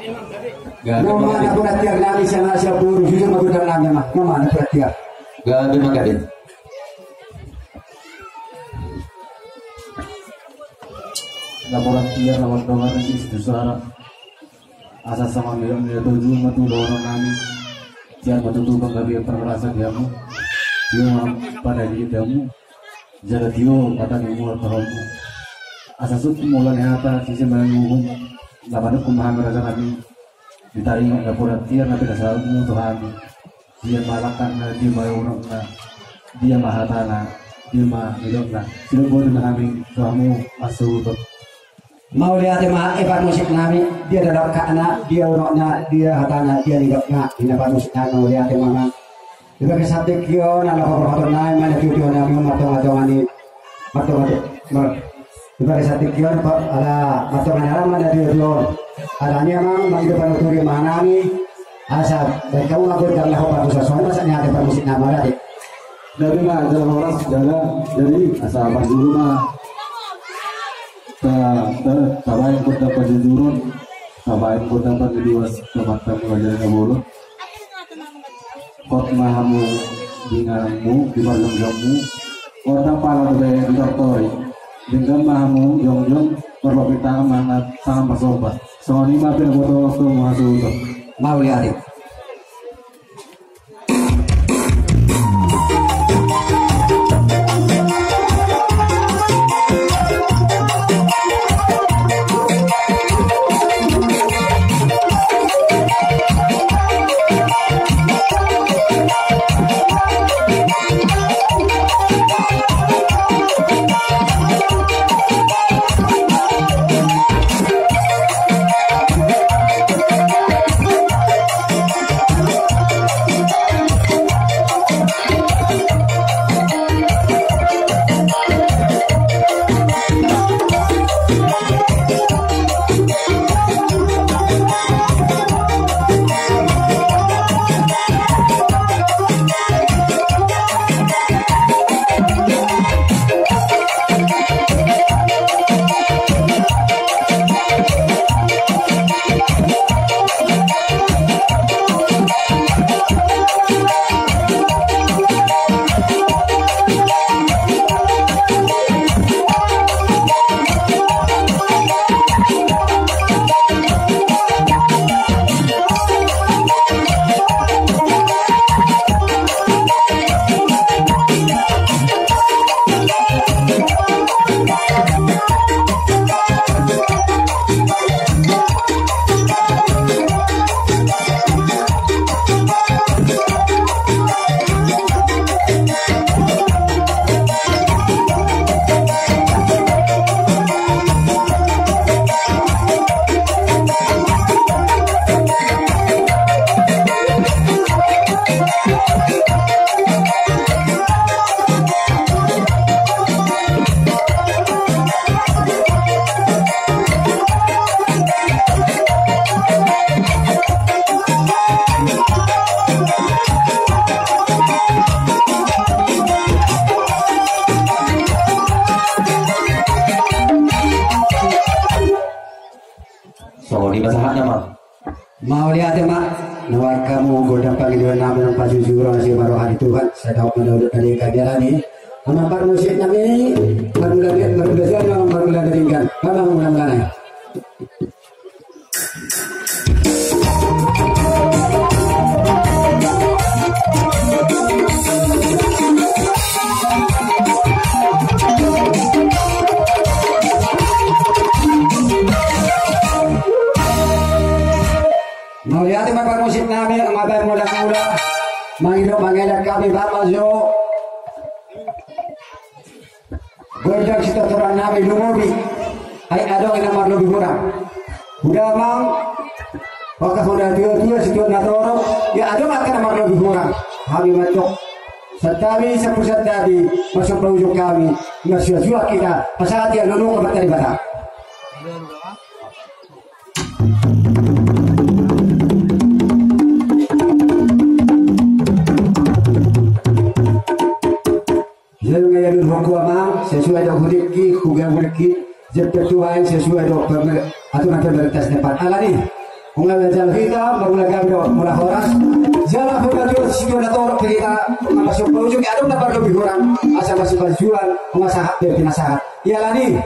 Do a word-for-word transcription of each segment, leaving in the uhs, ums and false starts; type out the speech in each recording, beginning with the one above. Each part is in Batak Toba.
Gabe ma, napuran tiar nami, sian boru, jujur ma gondang nami ma. Gabe ma, napuran tiar. Gabe ma, gabe. Napuran tiar na mardongan di Situ Sara. Asa songon nidok ni natuatua ma tu dohonon nami. Tiar ma tutu panggabean parhorasan di hamu. Tio ma pandidion di hamu. Jala tio ma hata ni umur tu hamu. Asa sungkun molo ni hata sise manang uhum. Na manungkun ma hami raja nami. Di taringot napuran tiar na pinasahatmu tu hami. Dia ma langkatna, dia ma unokna, dia ma hatana, dia ma nidokna. Sidok boti ma hami tu hamu masuhuton. Mauliate ma, e, parmusik nami, dia do langkatna, dia unokna, dia hatana, dia nidokna, ninna parmusik nami, mauliate ma. Di bagasan tingki on, ala paborhaton nami ma na tio-tio nami on, martonga-tonga ni, martonga-tonga, mar-, di bagasan tingki on, pa-, ala martonga ni ala ma na tio-tio on. Alani amang, mangido panuturi ma hami, asa baen hamu ma gondang laho parmusik, songon i ma sahat ni hata parmusik nami, mauliate. Jadi ma, jala horas, jala, jadi, asa parjolo ma. Ta, ta, tabaen gondang pajujuron, tabaen gondang pangidoan, tabaen gondang raja na bolon. Hot ma hamu di ingananmu, di parjongjongmu. Hot ma pala dope di tortori. Denggan ma hamu jongjong, parlobi tangan ma na tangan parsomba. Songon i ma pinaboto tu hamu hasuhuton. Mauliate. Songon i ma sahat nama. Mauliate ma. Nuaeng hamu gondang pangidoan nami nang pajujuron sian roha ni Tuhan. Sai taon ma na denggan na dialani. Amang parmusik nami, marmula, marmula jana, marmula na denggan. Amang mula-mula nai. Mauliate ma parmusik nami, amang baen mula-mula. Mangido mangelek hami baen ma jo. Gondang sitortoran nami lumobi. Ai adong na marlobi hurang. Uda amang. Maka uda tio-tio situan na torop. Ia adong angka na marlobi hurang. Hami mancok. Santabi sampur santabi. Masuk paujung hami. Masuk-masuk hita. Pasahat ia lolo ka mata di mata. Jadi nunga ia dulu huku amang, sesuai do hudiki, huga hudiki, jepet tuain sesuai do pemer-, aturan pemerintah setempat. Alani. Nunga jala hita marmula gabe dohot mula horas. Jala hona jolo sitio na torop pe hita, nunga masuk paujung, adong na parlobihon, asa masuk pajuan, nunga sahat pe pinasahat. Ia lani,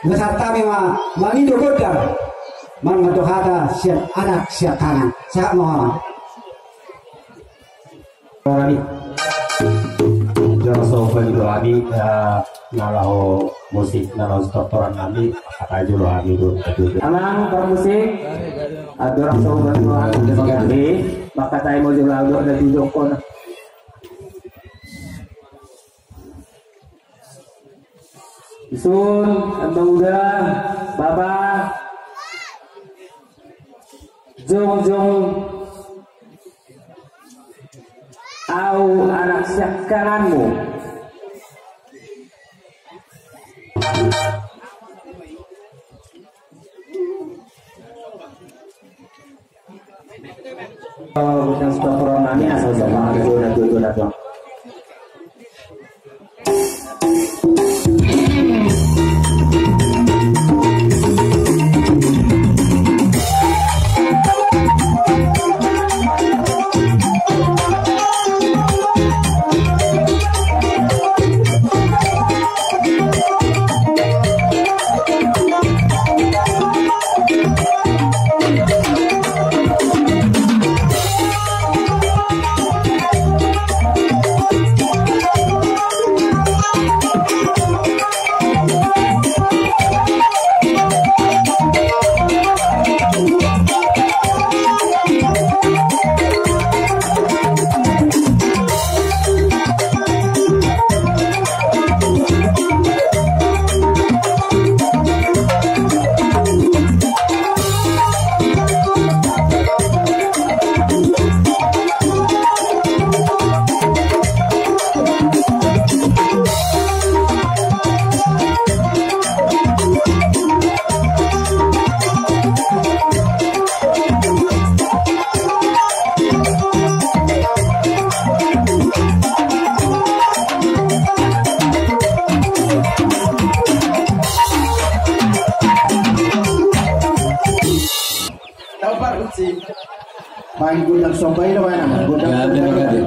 nunga sahat hami ma, mangido gondang. Mangan do hata sian anak sian tangan. Sahat ma. Hami. Jolo so bagi do hami, eh, na laho musik, na laho tortoran hami, angka jolo hami do. Amang parmusik, andorang so bagi do hami, terima kasih. Maka saya mau jolo hami, ada di jokon. Isun, Amang Uda, Bapa, jongjong ahu anak siangkananmu. Tau par uci. Paling gudang sombai lo, mana? Gudang sombai.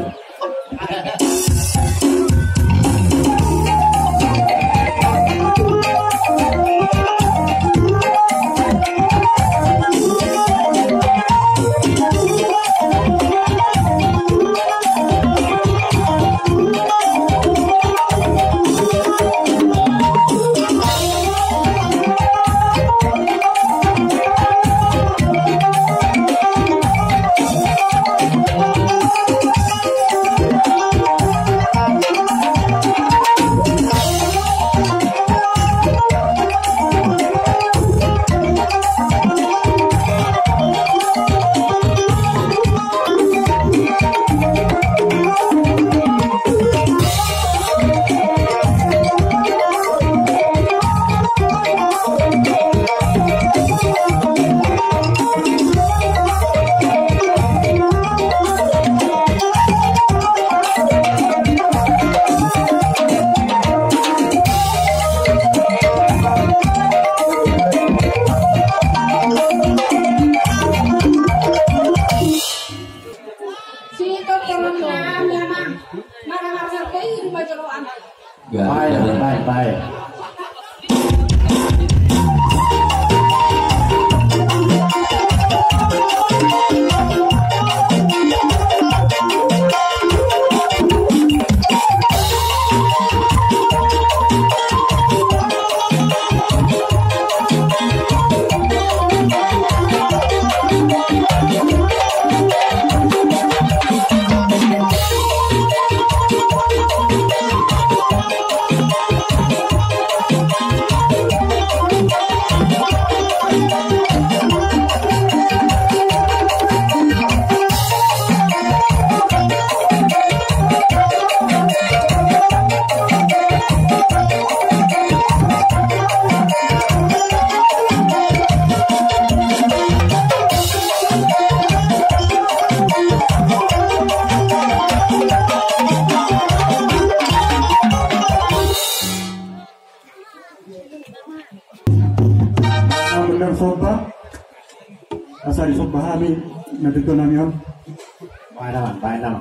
Hami, na tutu nami on. Baen nama, baen nama.